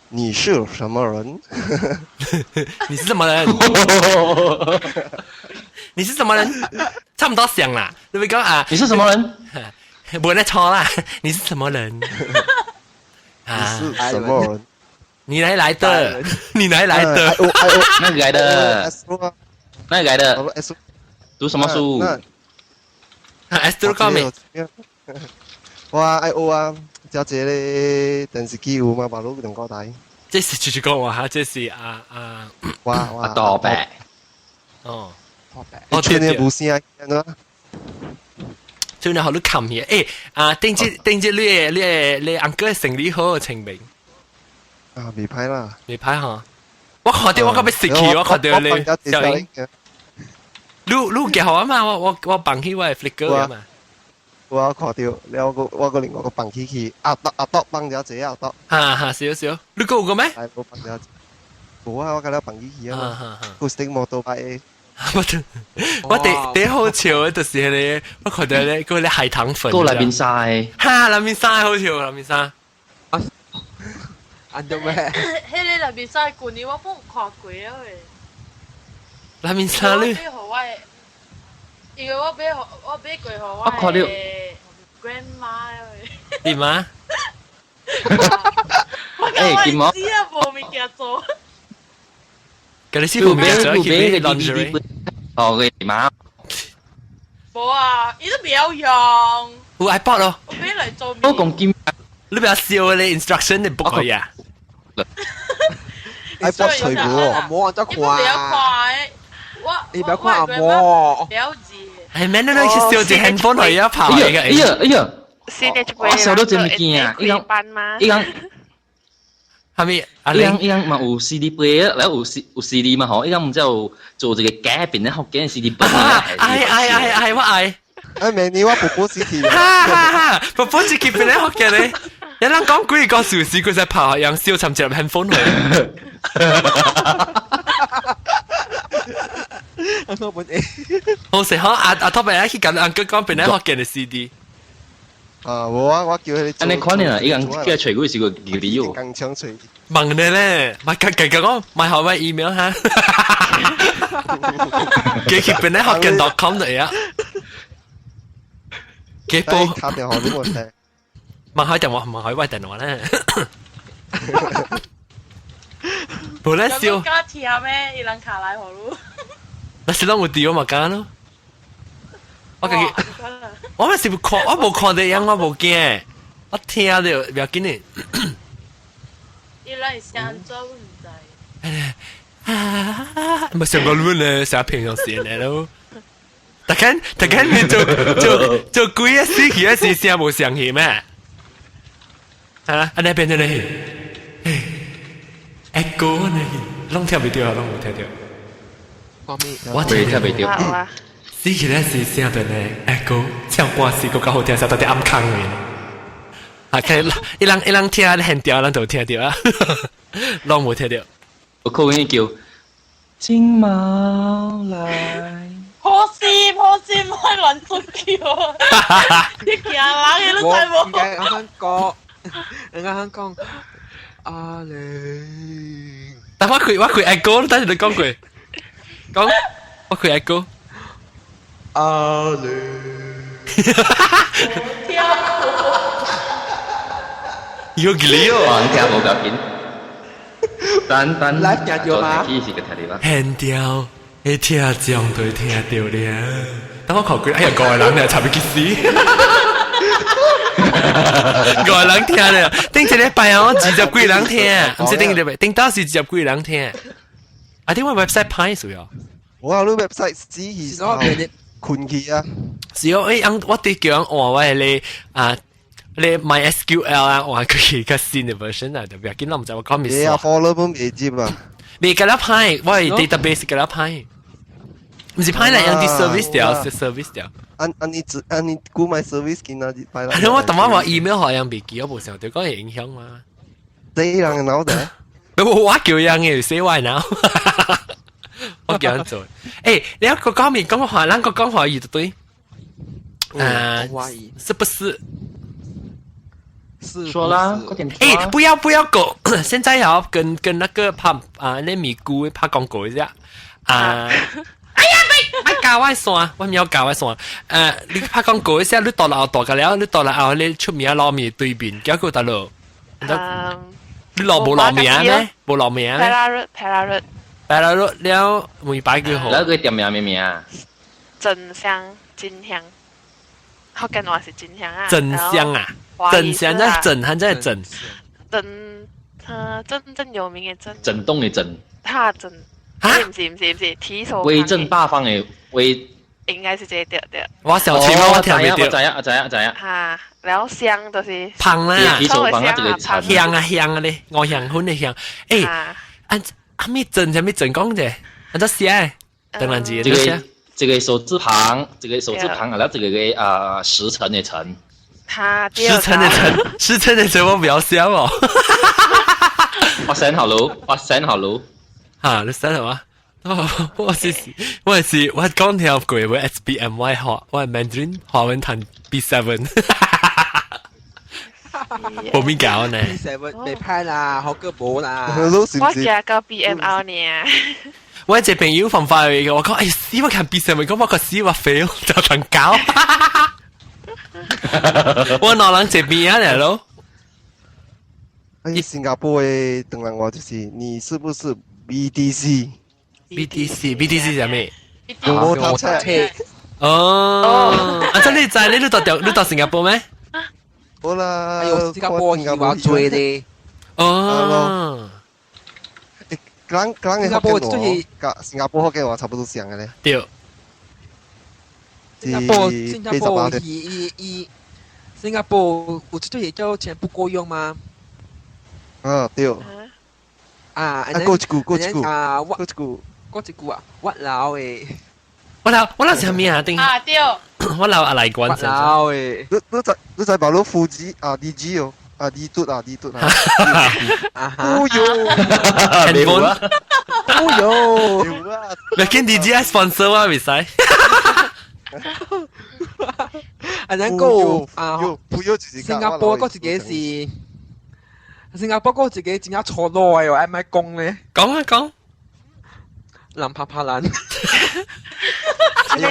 你是什麼人？你是什麼人？你是什麼人？差唔多像啦，你會講啊？你是什麼人？冇得錯啦，你是什麼人？你是什麼人？你哪來的？你哪來的？哪裡來的？哪裡來的？讀什麼書？ S 都講未？我愛學啊，遮這個電視機有嘛？馬路兩個台。這是就是講話哈，這是啊啊，哇哇，大白。哦，大白。哦，對對，無聲啊，所以你好你冚嘢。啊，頂節頂節你 uncle 成理好清明。啊，未歹啦。未歹哈。我看到我個欲死去，我看到你小英。你寄予我嘛？我放去我的 Flickr 啊嘛。我看到，了我個另外個放起去，阿多阿多放咗這阿多。哈哈，少少。你閣有個咩？係冇放咗。冇啊，我甲你放起去啊嘛。個 stick 摩托擺。我第第好笑嘅就是迄個，我看到咧個咧海棠粉。個內面曬。哈，內面曬好笑，內面曬。 Underwear。彼个內面曬舊年我冇看過啊喂。內面曬你。因為我買過予我的 grandma 喂。點啊？我講我知啊，無物件做。佢你師傅買咗去買 lingerie。哦，佢媽。無啊，伊都袂曉用。有 iPod 咯。我買來做。我講金。你不要笑你 instruction 你不可以啊。 iPod 隨冇，冇得看。你不要看，我你不要看阿嬤。了解。係咩？你你去燒隻 handphone 去一跑哎呀哎呀哎呀！我收到這物件，伊講伊講。係咪？伊講伊講嘛有 CD player，然後有 C 有 CD 嘛吼，伊講毋知有做一個改變咧福建 CD player。愛愛愛愛我愛。哎，明年我婆婆子去。哈哈哈！婆婆子去變咧福建咧，有人講幾個小時佢就跑，用燒尋隻 handphone 去。我本誒。好食嗬！阿阿托伯去跟阿哥講變咧福建的 CD。啊，無啊，我叫佢。按呢款啊，伊人叫揣過是個義理哦。更強揣。問你咧，咪計計講，咪學我 email 哈。記去變咧福建 .com 就啊。幾波？打電話俾我聽。問開電話，問開喂電話咧。無咧笑。加聽咩？伊人卡來予你。那是攏有佇我嘛講咯。我家己，我咪是看，我無看電影，我無驚，我聽著袂要緊的。伊人是按怎我毋知。啊！咪上個輪咧，成日平常時嚟咯。大家大家你做做做鬼啊死去啊是聲無相去咩？啊！按呢變做咧，echo 呢？攏聽袂著啊，攏無聽著。我聽袂著。死去咧是聲變咧 echo，唱歌是閣較好聽，啥到底暗空的。啊，看一人一人聽，現調，咱就聽著啊，攏無聽著。我可能叫金毛來。破線破線，莫亂出叫。你驚人的，你知無？應該啱啱講，應該啱講阿玲。但我開 echo，等陣你講過，講我開 echo。阿玲。聽。有幾哩哦？聽無要緊。等等，來聽著嗎？是個聽著嗎？現調，會聽將就會聽著了。當我看過，哎呀，五個人咧，差不去死。五個人聽咧，頂一禮拜哦，20幾人聽，毋是頂一禮拜，頂到是20幾人聽。啊，點解 website 歹數啊？我有你 website 死去，困去啊！是哦，欸，我佇叫人換我的啊。你 MySQL 啊，換佢去較新的 version 啊，就袂要緊，我毋知我講咩事。你啊，follow 本未接啊？未甲了歹，我的 database 甲了歹，毋是歹啦，用啲 service 掉，是 service 掉。按按你只按你購買 service 見啊，歹啦。係我當晚我 email 好像未記，我無想到講會影響嘛。死人嘅腦袋。我叫人嘅，死我腦。我叫人做。欸，你一個講面講話，咱個講華語就對。啊，是不是？說啦，快點！欸，不要不要狗，現在要跟那個拍啊，那咪咕拍廣告一下啊！哎呀，別別搞我線，我唔要搞我線。你拍廣告一下，你到了後大個了，你到了後你出名撈麵對面，結果大佬，你落無落名咩？無落名咩？ Pararoot，Pararoot， Pararoot 了，每擺幾號？那個店名咩名啊？真香，真香，福建話是真香啊！真香啊！鎮香在鎮，還在鎮。鎮，真正有名的鎮。震動的震。他鎮。唔是唔是唔是，提手。威震八方的威。應該是這個對對。我小錢我聽唔到。我知啊，我知啊，我知啊。嚇，然後香就是香啦，起手旁一個香啊香啊咧，我香粉的香。欸，按阿咪陣啥物陣講者？按怎寫？等兩字，這個這個手字旁，這個手字旁啊，然後這個個啊時辰的辰。哈，時辰的辰，時辰的辰，我不要寫哦。我 send 好咯，我 send 好咯。嚇，你 send 好啊？我是我講條過我 SBMY 學，我係 Mandarin 華文堂 B7。冇面搞呢？B7 未派啦，學個冇啦。我食個 BMR 呢。我一個朋友放翻去嘅，我講哎死我看 B7，講我個死我 fail 就難搞。我哪人這邊啊嚟咯？哎，新加坡的唐人話就是你是不是 BDC？ BDC BDC 係咩？用我搭車。哦，啊！這你在你到新加坡咩？好啦，哎呦，新加坡去話追咧。哦。人人的福建話，佮新加坡福建話差不多像的咧。對。新加坡新加坡伊伊伊，新加坡有一對叫錢不夠用嗎？啊對。啊，過一句過一句啊，我過一句過一句啊，我老的。我老我老啥物啊？頂。啊對。我老阿來關。我老的。你你在你在把路腹肌啊，DG 哦，啊 D 嘟啊 D 嘟啊。啊哈。哦喲。 handphone。哦喲。有啊。你見 DJI sponsor 我未使。啊，咱個啊，新新加坡嗰一個是新加坡嗰一個真正錯路的哦，愛莫講咧。講啊講。藍啪啪蘭。啊，這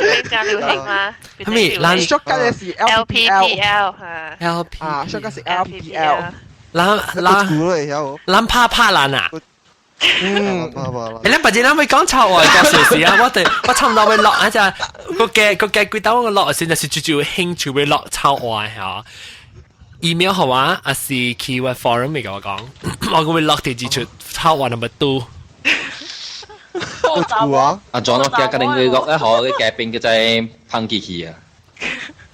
邊真流行嗎？係咪？藍小間的是 LPPL 嚇。 LP 啊，小間是 LPL。藍藍藍啪啪蘭啊！嗯，欸，你別人會講錯話個事實啊！我哋我差唔多會落啊，就個嘅個嘅幾兜我落先，就是最主要興趣會落臭話嚇。email 好啊，還是去個 forum 咪同我講，我會落地指出臭話 number two。啊！阿 John 我今日你落一河嘅夾邊嘅就係噴機器啊！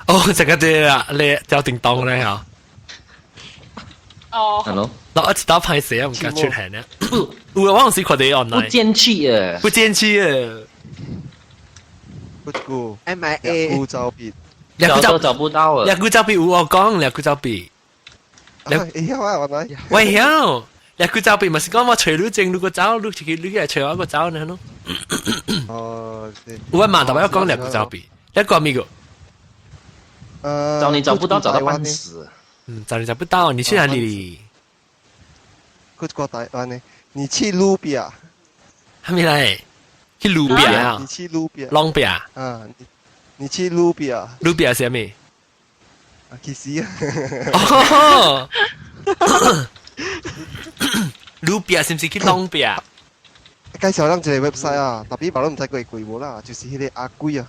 哦，這個對啊，你就叮當咧嚇。哦，係咯，落一次打派死啊，唔敢出現呢。有啊，我有時看到 online。不見氣啊！不見氣啊！不過 M I A。兩股照片，兩找都找不到啊！兩股照片有我講，兩股照片。會曉啊，原來。會曉，兩股照片嘛是講我揣你前，如果走，你去你去來揣我個走呢咯。哦，有啊嘛，特別要講兩股照片，兩個咪個。找你找不到，找到半死。嗯，找你找不到，你去哪裡？去過台灣呢？你去路邊？還沒來？去路邊啊？你去路邊？路邊？啊，你去路邊？路邊是啥物？啊，其實啊。哦，路邊是毋是去路邊？介紹咱一個 website 啊，特別別攏毋知過過無啦，就是彼個阿鬼啊，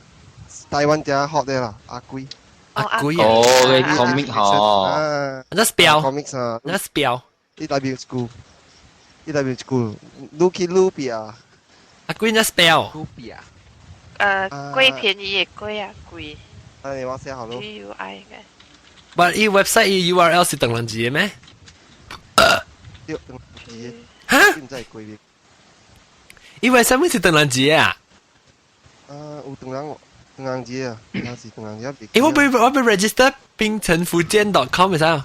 台灣遮學的啦，阿鬼。阿鬼哦，個 comic 嗬。啊，那 spell comics 啊，那 spell。伊代表一句，伊代表一句，你去路邊啊。阿鬼那 spell。路邊。貴便宜的貴啊貴。啊，你我寫好咯。 G U I 嘅。但伊 website 伊 URL 是唐人字的咩？對，唐人字。哈？唔知貴邊？伊 website 是唐人字啊？啊，有唐人唐人字啊，那是唐人字。欸，我被 register 檳城福建 .com 會使？應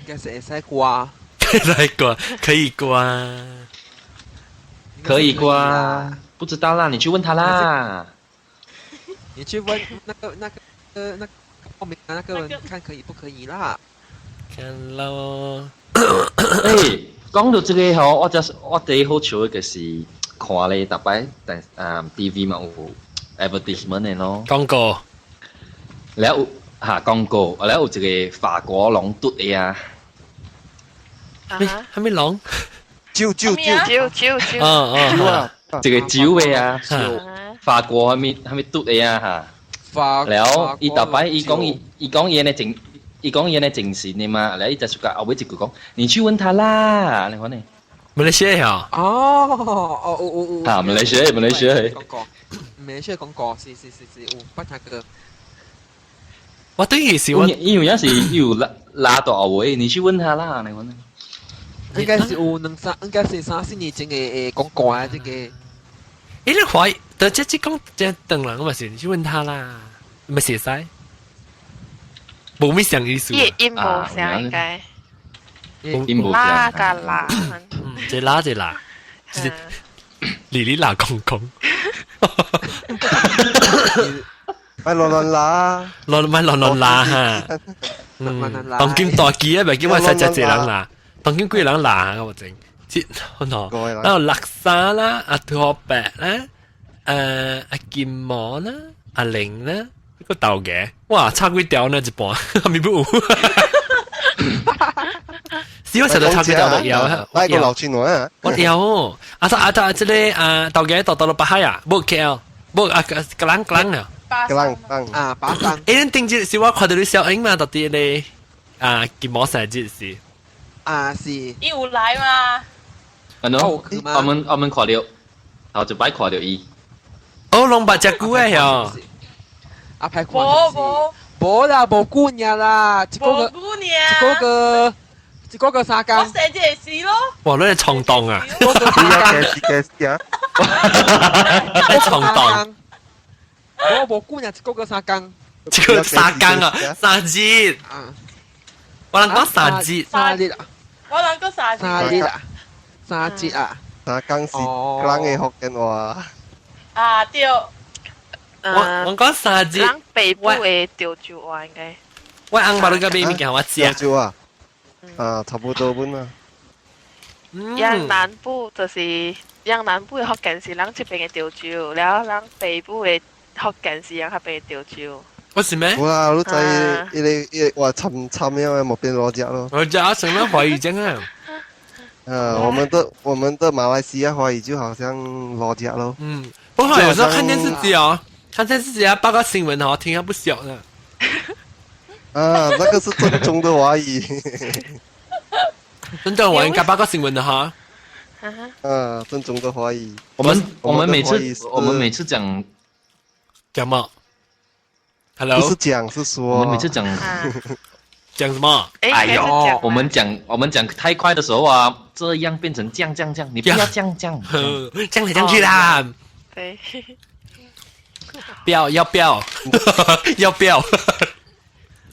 該是會使掛。會使掛，可以掛。可以掛，不知道啦，你去問他啦。你去問那個後面那個人看可以不可以啦？看咯。欸，講到這個吼，我就是我第一好笑的就是看咧，逐擺但啊 TV 嘛有 advertisement 的咯。廣告。了有哈廣告，了有一個法國龍嘟的啊。咩？啥物龍？酒酒酒酒酒酒。嗯嗯。這個酒的啊，法國啥物啥物嘟的啊哈。法。了，伊逐擺伊講伊伊講伊呢精，伊講伊呢精神的嘛，了伊就說後尾一句講，你去問他啦，你看呢？馬來西亞啊？哦哦，有有有。啊，馬來西亞，馬來西亞。講過，馬來西亞講過，是是是是，有捌聽過。我對佢是我，因為有時有拉拉到尾，你去問他啦，你問。應該是有兩三，應該是三四年前的講過啊，這個。欸，你懷疑，這這講這等人嘛是，你去問他啦，咪寫晒，無咩相意思。伊音無相應該。音無啦加啦。嗯，這啦這啦，就是哩哩啦公公。咪亂亂啦，亂咪亂亂啦哈。嗯，當今大機啊，咪叫我實在這人啦，當今幾人啦我整，這好喏，然後叻沙啦，阿托白啦，阿金毛啦，阿玲啦，呢個豆嘅，哇，差幾條呢一半，係咪不？是我實在差幾條都有，拉個老千啊！我有，阿阿阿這個啊豆嘅到到了北海啊，冇 KL，冇啊格蘭格蘭啊。格蘭格啊，巴生。欸，你頂日是我看到你小英嘛？到底咧啊，金毛賽節是。啊是。伊有來嘛？啊喏，我們看到，頭一擺看到伊。哦，攏捌食久的喲。阿派看。無無。無啦，無久爾啦，一個個，一個個，一個個三工。我生日時咯。哇，你係衝動啊！你要幾時幾時啊？你衝動。我無久爾，一個個三工。一個三工啊，三日。我人講三日。三日啊。我人講三日。三日啊，三日啊。三工是咱的福建話。啊對。我講三日。咱北部的潮州話應該。我翁爸你個買物件我食。潮州啊，啊，差不多本啊。咱南部就是，咱南部的福建是咱這邊的潮州，然後咱北部的福建是咱那邊的潮州。我是咩？哇！你知伊個伊個話參參樣的，無變羅食咯。我食什麼華語講啊？嗯，我們的馬來西亞華語就好像羅食咯。嗯，不過有時候看電視機哦，看電視機啊，報告新聞哦，聽下不小呢。啊，那個是正宗的華語。正宗我應該報告新聞的哈。啊，正宗的華語。我們每次講講乜？Hello，不是講，是說。我們每次講講什麼？哎呦，我們講太快的時候啊，這樣變成這樣這樣這樣，你不要這樣這樣，這樣來這樣去啦。對，不要要不要要不要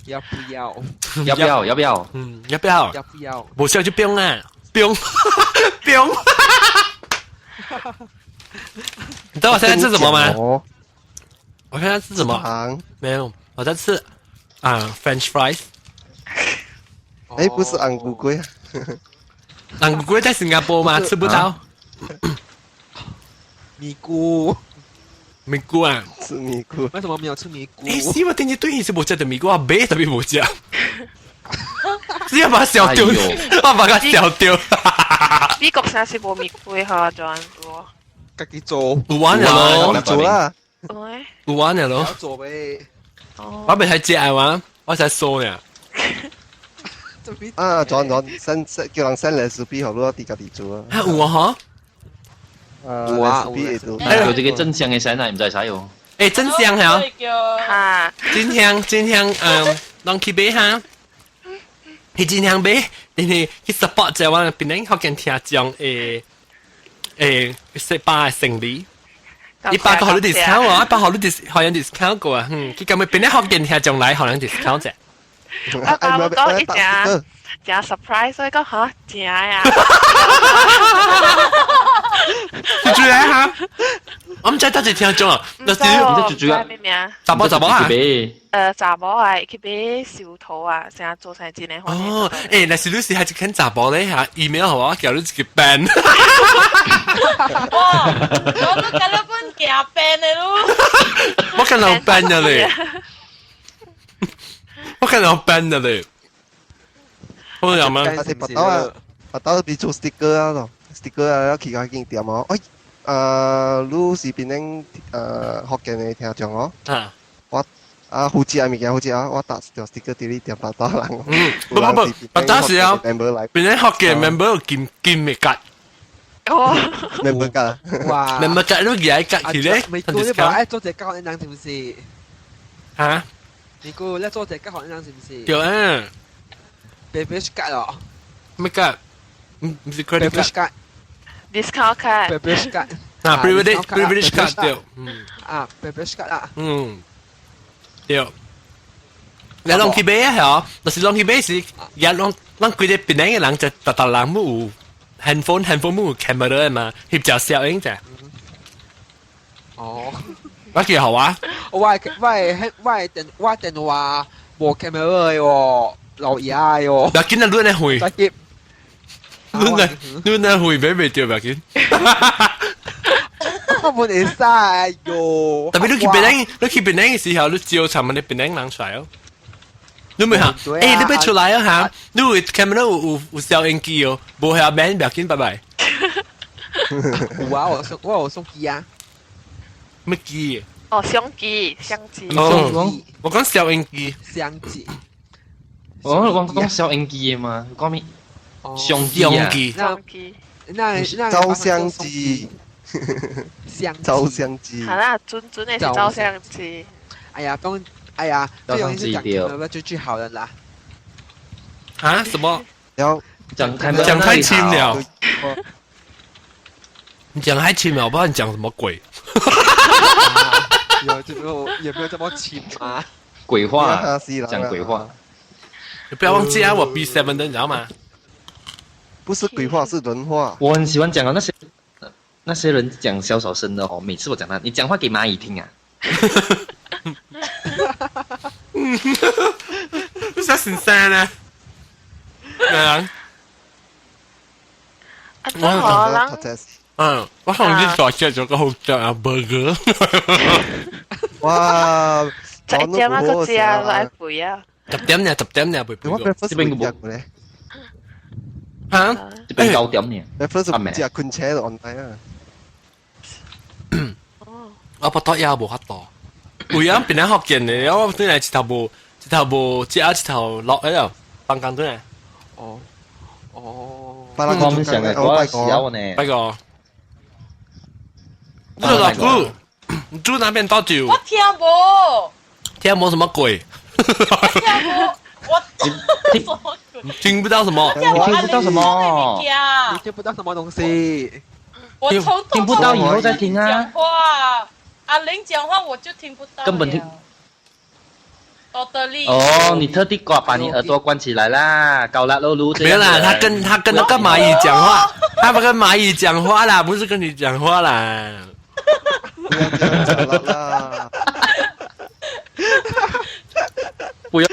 要不要要不要要不要？嗯，要不要？要不要？無需要就不用啦，不用不用。你知道我現在吃什麼嗎？我現在吃什麼？沒有，我在吃啊 French fries。哎，不是紅龜粿啊，紅龜粿在新加坡嗎？吃不到。米菇，米菇啊，吃米菇。為什麼沒有吃米菇？哎，是我頂日對是無食到米菇，我買特別無食。只要把它笑丟，我把它笑丟。美國啥是無米菇的哈，就安多。家己做，有玩了咯，做啦。有玩了咯。做呗。我未係食啊嘛，我才說呢。啊，轉轉 send 叫人 send recipe 予你，我佇家己做啊。啊有啊嗬？啊有啊，有啊。叫這個真香的使奶唔知使哦。欸，真香係啊！真香真香，嗯，人去買哈。去真香買，因為去 support 者我檳城福建聽眾誒誒食飽的生理。一百個予你 discount 哦，一百予你 dis 予人 discount 過啊，嗯，佢咁咪檳城福建聽眾來予人 discount 啫。我我講伊誠誠 surprise，所以講嚇真呀。豬豬來哈，我毋知得一聽眾啊，那是你這豬豬啊，查某查某啊？查某啊，去買壽桃啊，成日做成真個歡喜。哦，欸，若是你是還是肯查某咧嚇，email 予我，叫你一個 ban。哇！我都甲你本行 ban 的咯。我看到 ban 了咧，我看到 ban 了咧。我講嗎？啊，是白刀啊，白刀比做 sticker 啊咯，sticker 啊，去較間店哦。哎，啊，你是檳城福建的聽眾哦。啊。我啊，負責物件負責啊，我打條 sticker 佇你店白刀人。嗯，不不不，白刀是啊，檳城福建 member 金金的格。哦， member 卡。哇，member 卡你而家隔起咧，美國你話愛做這教人是唔是？嚇？美國你做這教人是唔是？對啊。 Beverage 卡哦。咩卡？唔是 credit 卡。 Discount 卡。 Beverage 卡。啊，privilege 卡對。嗯。啊，beverage 卡啦。嗯。對。你攏去買啊？就是攏去買是，也攏攏規個檳城的人就逐逐人冇有 handphone，handphone 冇有 camera 嘛，翕照攝影啫。哦。我記好啊。我電話無 camera 喎，留意啊喎。不要緊啊，你來回。你來回買袂著，不要緊。我冇會使喲。特別你去檳城，你去檳城嘅時候，你照尋你檳城人出來哦。你咪嚇，欸，你欲出來啊嚇？你有 camera 有攝影機哦，無遐免，不要緊，拜拜。有啊，我有相機啊。乜機？哦，相機，相機。哦，我講攝影機。相機。我講攝影機嘛，講咩？相機相機。相機。那照相機。相照相機。係啦，準準的是照相機。哎呀，講。哎呀，這種是講 camera 就最好的啦。啊？什麼？要講講太輕了。你講太輕了，我不知道你講什麼鬼。有這沒有也沒有這麼輕啊？鬼話，講鬼話。你不要忘記啊，我 B7 的，你知道嗎？不是鬼話，是人話。我很喜歡講啊，那些人講小小聲的哦，每次我講他，你講話給螞蟻聽啊。你啥先生呢？啊！我嗯，我上次大食咗個好食啊 burger。哇！食一點啊，個食啊，愛肥啊。10點呢，10點呢，袂我肥。這邊個冇咧。嚇？這邊9點呢？ breakfast 食困車就安排啊。我不多也無法度。有啊，邊個福建的，我轉來一頭無，一頭無，食一頭落喺度，放工轉來。哦，哦。我們上個我小呢。拜個。你老姑，你住那邊多久？我聽無。聽無什麼鬼？我聽無，我聽不到什麼？你聽不到什麼？你聽不到什麼東西？我從聽不到，以後再聽啊。講話，阿玲講話我就聽不到。根本聽。哦，你特地關把你耳朵關起來啦，搞啦嚕嚕。沒有啦，他跟那個螞蟻講話，他不跟螞蟻講話啦，不是跟你講話啦。不要這樣講啦。不要，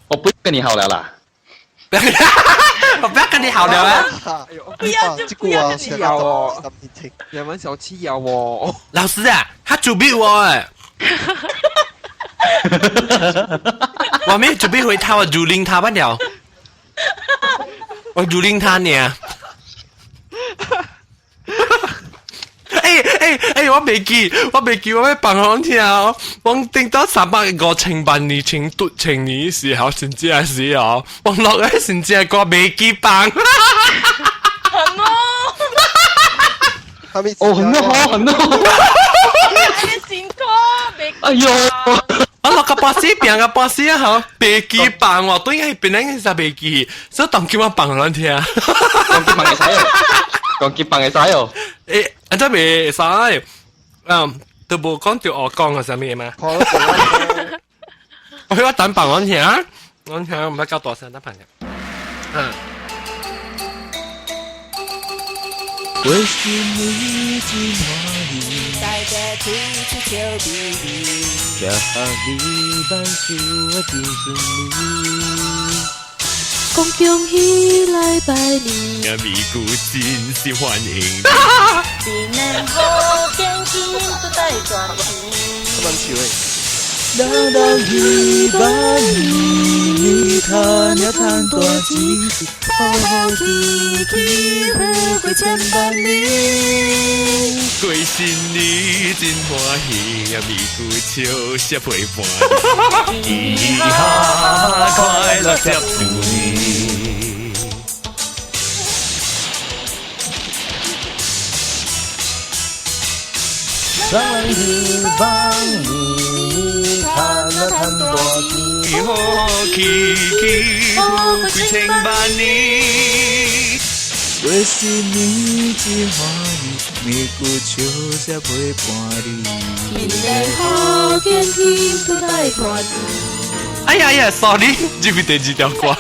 我不跟你好了啦。我不要跟你好了啊！不要就不要跟你好哦，兩文小氣咬哦。老師啊，他準備我哎。我沒準備回他，我蹂躪他不了。我蹂躪他呢。欸，我袂記，我袂記，我欲放予聽哦。我頂到350千萬年前、拄千年時候，甚至係時候，網絡的甚至係歌袂記放。什麼？哦，很好，很好。你辛苦，哎呦！我落個巴士，變個巴士啊！吼，袂記放喎，對應係變緊是袂記，所以當叫我放予咱聽。當叫放會使哦，當叫放會使哦。欸，啊這袂使，嗯，都無講著學講啊啥物嘛。我等放阮聽，阮聽毋捌較大聲等放聽。嗯。過新年真歡喜，大家吹出笑眯眯，祝福你萬事真順利。講恭喜來拜年，美姑真是歡迎。平安好，健康都帶賺錢。蠻笑的。人人去拜年，你赚呀赚大钱，好好气气富贵千万年。过新年真欢喜，啊，美姑笑声陪伴，嘻哈快樂接住你。上來一萬年，賺啊賺大錢，好起起富貴千萬年。若是你真歡喜，每句笑聲陪伴你。福建天都帶破。哎呀呀，sorry，這邊第二條歌。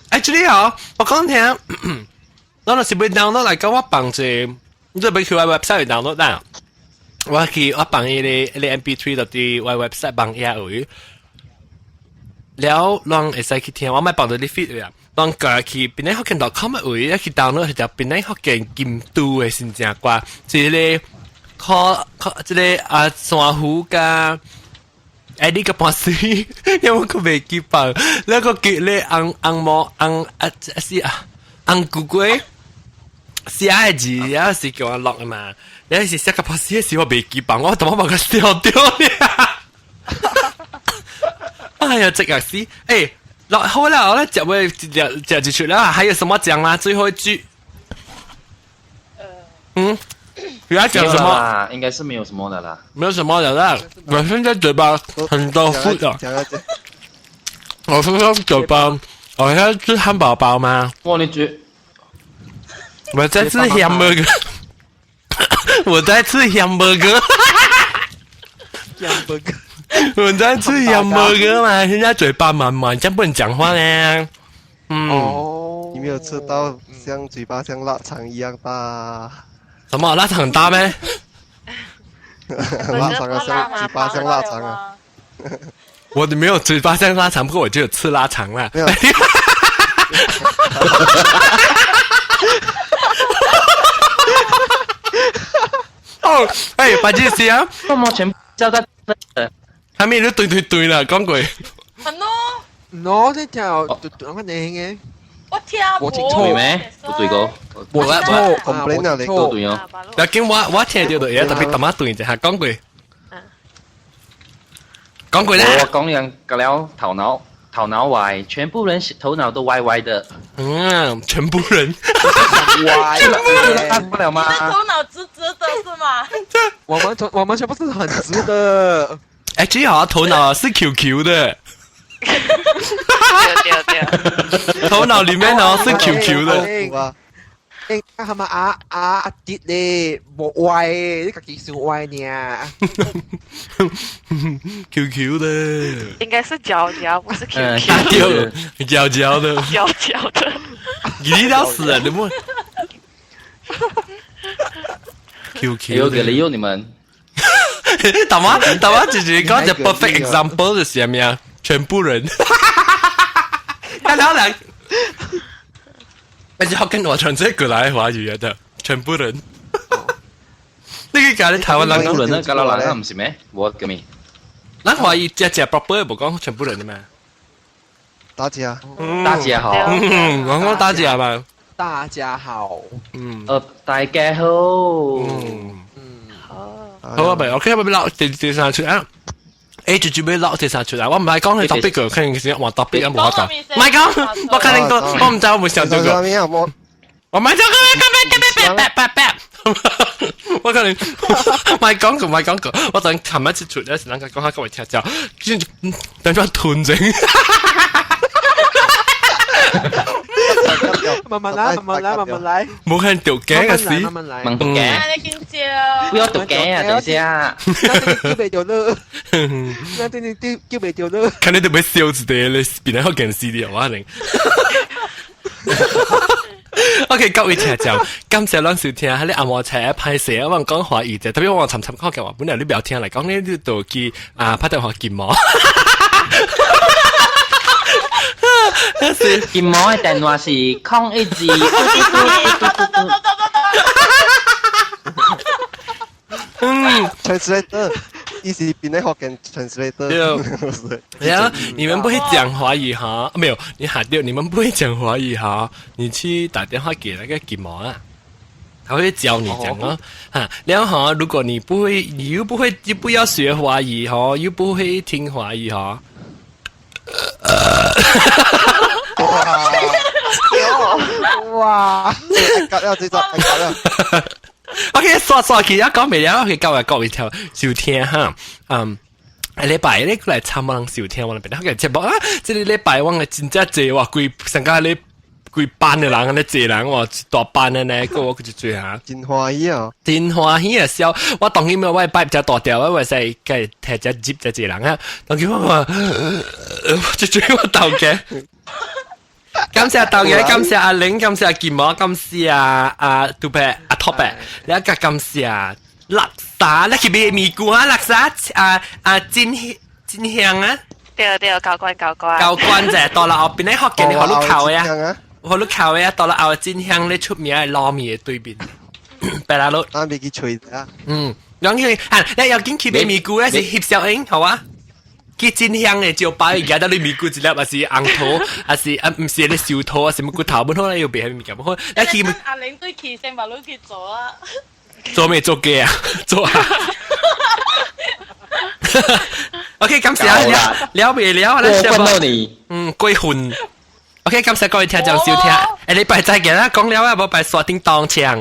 Actually 啊，我講聽，我若是欲 download 來講，我放一個，你這欲去我 website download 啦。我去我放伊個伊個 MP3 到佇我 website 放遐位，了攏會使去聽。我莫放到你 feed 啊，攏過去檳城福建 .com 的位，去 download 一條檳城福建金都的新正歌，這個靠靠這個啊珊瑚佮。哎，你個半死，因為我閣袂記放，那個叫咧紅紅毛紅啊是啊紅菇瓜寫的字，啊是叫我錄的嘛。你是寫個半死的時，我袂記放，我怎麼把佢笑掉呢？哎呀，這個是哎，落好啦，我來接尾接接一出啦，還有什麼講啦？最後一句，嗯。你要講什麼？應該是沒有什麼的啦，沒有什麼的啦。我現在嘴巴很多 food 啊。我現在嘴巴，我現在吃漢堡包嗎？哇，你覺？我在吃 hamburger。我在吃 hamburger。 hamburger。我在吃 hamburger 嘛，現在嘴巴滿滿，這樣不能講話呢。嗯。哦。你沒有吃到像嘴巴像臘腸一樣大？什麼臘腸大咩？臘腸啊，像嘴巴像臘腸啊！我沒有嘴巴像臘腸，不過我就有吃臘腸啦。哦，哎，白志士啊，我冇全部交代。係咪都對對對啦？講過。係咯。我呢條對兩個你嘅。我聽無清楚咩？不對個，無清楚，complain 啊，你都對哦。但係我聽到就嘢特別特媽對一下講過，講過啦。我講人個了頭腦頭腦歪，全部人頭腦都歪歪的。嗯，全部人歪，全部人不了嗎？頭腦直直的是嗎？我們全部是很直的。哎，最好頭腦是 QQ 的。對對對，頭腦裡面哦是 QQ 的。欸，係咪阿阿阿跌咧？無歪，你家己想歪呢？QQ 的，應該是焦焦，不是 QQ。焦焦的，焦焦的，你老死啊！你們 QQ，有給理由你們。大媽大媽就是講一個 perfect example 就是啥物啊？全部人，然後來，而且好跟我傳這過來華語的，全部人。你去教你台灣人講人啊，教老人啊，唔是咩？我叫咩？咱華語只只 proper 無講全部人的嘛。大家，大家好，我講大家嘛。大家好，嗯，大家好，嗯嗯，好，好啊，咪 OK，咪落第第三出啊。欸，就準備落第三出來，我唔係講佢特別個，可能是話特別啊，無法度。唔係講，我肯定講，我唔知我冇想到過。我唔係講，我可能唔係講過，唔係講過，我等琴日一出咧，是人家講下各位聽者，等陣吞整。慢慢來，慢慢來，慢慢來。冇看掉頸嘅事，慢慢來，慢讀頸。不要讀頸啊！等一下。那真係叫袂到了，那真係叫叫袂到了。看你都欲笑一個咧，變來福建死掉我可能。OK，各位聽眾，感謝咱收聽，喺你阿毛菜歹勢，我講華語者，特別我參參考嘅話，本來你不要聽嚟講，你就去啊拍電話金毛。金毛的電話是012。嗯，translator，意思變咧福建 translator。對，呀，你們不會講華語哈？沒有，你喊掉，你們不會講華語哈？你去打電話給那個金毛啊，他會教你講哦。哈，然後如果你不會，你又不會，又不要學華語哈，又不會聽華語哈。哇！哇！夾了這集，夾了。 OK，刷刷去，一講未了，佢教日各位聽收聽哈，嗯。禮拜你過來參我人收聽我那邊，佢節目啊，這個禮拜我係真正濟哇，規成家你規班的人，按呢濟人哇，一大班的呢，個我佢就追下。真歡喜啊！真歡喜啊！笑，我當然我擺比較大條，我會使計提只接只濟人啊。當然我話，就追我頭家。感謝豆嘅，感謝阿玲，感謝阿健毛，感謝阿阿杜伯、阿托伯，你一個感謝垃圾，你去買咪菇啊？垃圾啊啊，真真香啊！對對，教官教官。教官啫，到啦後邊咧學見你學到靠呀，學到靠呀，到啦後真香咧出名係撈麵嘅對面，白拉魯。啱未去吹啊！嗯，兩個啊，你有見去買咪菇咧是翕小影，好啊？佢真香嘅招牌，而家得你咪菇一粒，還是紅桃，還是啊唔是你燒桃啊，什麼骨頭本好咧，又別係物件，好，你去阿玲對起先把路去做啊！做咩做嘅啊？做啊！OK，感謝啊，了未了啊？過分到你，嗯，過分。OK，感謝各位聽眾收聽，下禮拜再見啦，講了啊，無拜刷叮當槍。